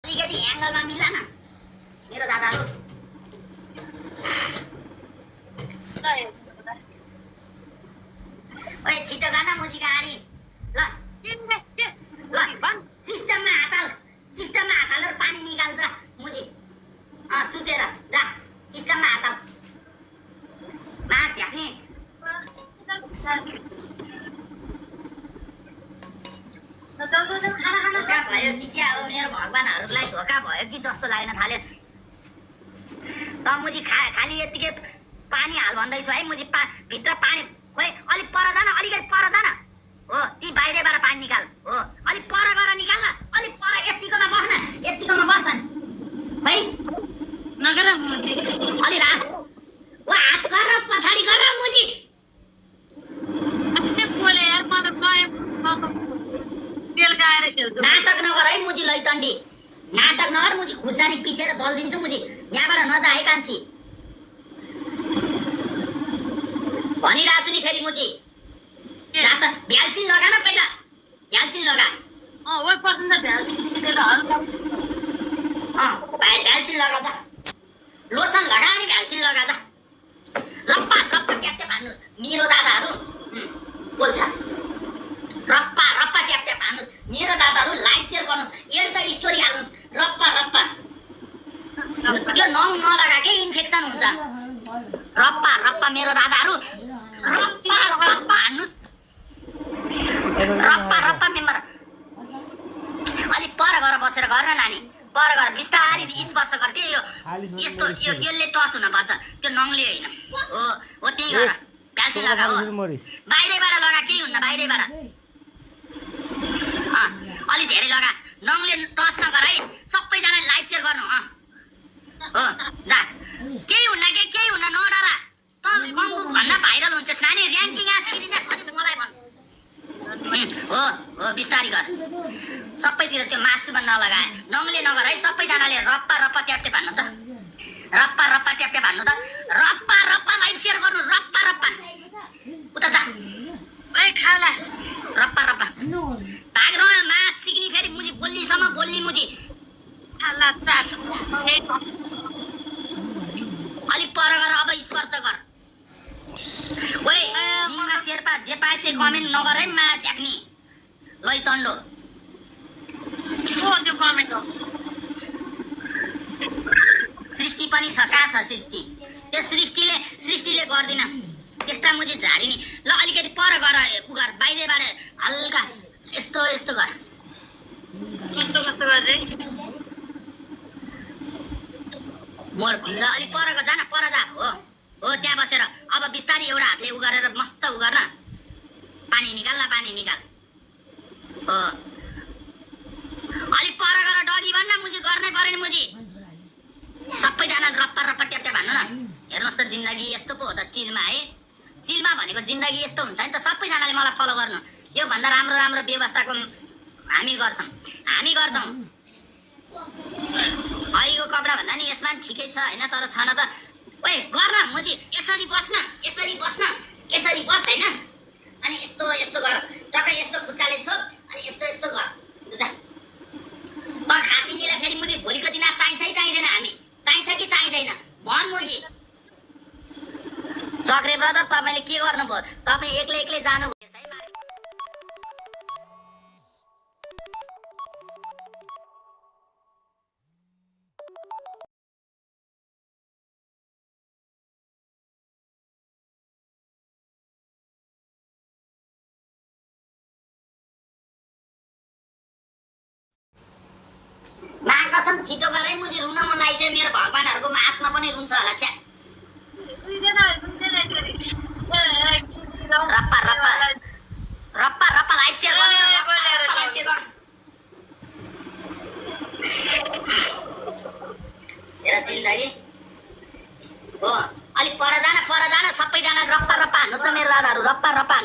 अलिकति एङ्गलमा मिला न मेरो दादाहरू। ओए छिटो गर्न मुजी गाडी ल सिस्टममा हात हाल र पानी निकाल्छ मुजी सुतेर जा सिस्टममा हात हाल मा झ्याक्ने धोका भयो कि क्या हो मेरो भगवानहरूलाई धोका भयो कि जस्तो लाग्न थाल्यो त मुजी खाली यतिकै पानी हाल भन्दैछु है मुजी भित्र पानी खोइ अलि पर जान अलिकति पर जान हो ती बाहिरबाट पानी निकाल हो अलि पर गएर निकाल न अलि पर यतिकोमा बस्न खोइ नगर मुजी अलि राख ओ हात गरेर पछाडि गरेर मुजी के बोले यार म त गए तेल गाएर खेल्छु नाटक नगर है मुजी लैतण्डी नाटक नगर मुजी खुर्सानी पिसेर दल्दिन्छु मुजी यहाँबाट नजा है कान्छी भनिरहेको छु नि फेरि मुजी जा त भ्यालसिन लगा न पहिला भ्यालसिन लगा ओइ पर्छ नि भ्यालसिन हल्का भ्यालसिन लगा जा लोसन लगा अनि भ्यालसिन लगा जा रप्पा ट्याप्टे भन्नुहोस् मेरो दादाहरू बोल्छ रप्पा ट्याप्टे भन्नुहोस् मेरो दादाहरू लाइक सेयर गर्नुहोस् एउटा स्टोरी हाल्नुहोस् रप्पा त्यो नङ नलगा के इन्फेक्सन हुन्छ रप्पा मेरो दादाहरू रप्पा हान्नुहोस् रप्पा मेम्बर अलिक पर गएर बसेर गर न नानी पर गएर बिस्तारै स्पर्श गर के यो यस्तो यसले टच हुनुपर्छ त्यो नङले होइन हो त्यही गर भ्यालसिन लगा हो बाहिरैबाट लगा केही हुन्न बाहिरैबाट अलि धेरै लगा नङले टच नगर है सबैजनाले लाइक सेयर गर्नु हो जा केही हुन्न नडर त कङ्गु भन्दा भाइरल हुन्छस् नानी र्याङ्किङ छिरिनेस् भने मलाई भन् हो बिस्तारी गर सबैतिर त्यो मासुमा नलगाए नङले नगर है सबैजनाले रप्पा ट्याप्टे भन्नु त रप्पा ट्याप्टे भन्नु त रप्पा लाइक सेयर गर्नु रप्पा उता जा ओइ खाला रप्पा भाग र मास सिक्नी फेरि मुजी बोल्लीसम्म बोल्ली मुजी खाला चाट अलिक पर गर अब स्पर्श गर ओइ निङमा शेर्पा जे पाए त्यही कमेन्ट नगर है मा झ्याक्नी लैतण्डो त्यो कमेन्ट हो सृष्टि पनि छ कहाँ छ सृष्टि त्यो सृष्टिले गर्दिन त्यस्ता मुजी झारिनी ल अलिकति पर गर उगर बाहिरबाट हल्का यस्तो गर कस्तो गर्दै मोड भन्छ अलिक पर जा न पर जा हो त्यहाँ बसेर अब बिस्तारै एउटा हातले उ गरेर मस्त उ गर्न पानी निकाल हो अलिक पर गर डगी भन्न मुजी गर्नै पर्यो नि मुजी सबैजना रप्पा ट्याप्टे भन्नु न हेर्नुहोस् त जिन्दगी यस्तो पो हो त चिलमा है चिलमा भनेको जिन्दगी यस्तो हुन्छ नि त सबैजनाले मलाई फलो गर्नु यो भन्दा राम्रो व्यवस्थाको हामी गर्छौँ अहिलेको कपडा भन्दा नि यसमा ठिकै छ होइन तर छ न त ओए गर्न मुजी यसरी बस होइन अनि यस्तो गर टक्कै यस्तो खुट्टाले छोप अनि यस्तो गर जा त खातिनीलाई फेरि मुजी भोलिको दिन चाहिँदैन हामी चाहिन्छ कि चाहिँदैन भन मुजी चक्रे ब्रदर तपाईँले के गर्नुभयो तपाईँ एक्लै जानु कसम छिटो गरे मुजी रुन मन लागिसक्यो मेरो भगवानहरूको आत्मा पनि रुन्छ होला छ्या रप्पा लाइक सेयर गर्नु जिन्दगी हो अलिक पर जान सबैजना रप्पा हान्नुहोस् न मेरो दादाहरू रप्पा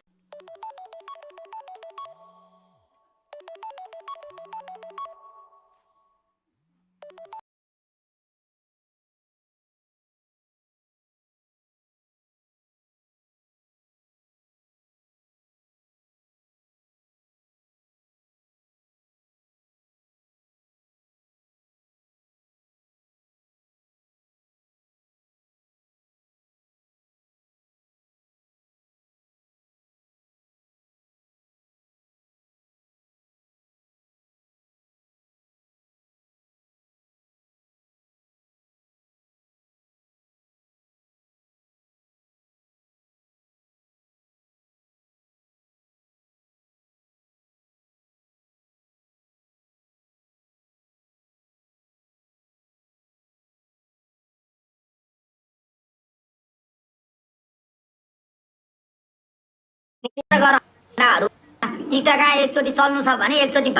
टिकटक एकचोटि चल्नु छ भने एकचोटि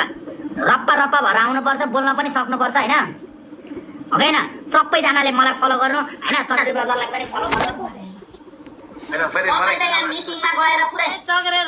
रप्पा रप्पा भएर आउनुपर्छ, बोल्न पनि सक्नुपर्छ होइन होइन। सबैजनाले मलाई फलो गर्नु होइन, चन्द्र ब्रदरलाई पनि फलो गर्नु। होइन फेरि मलाई मिटिङमा गएर पुरै चगरे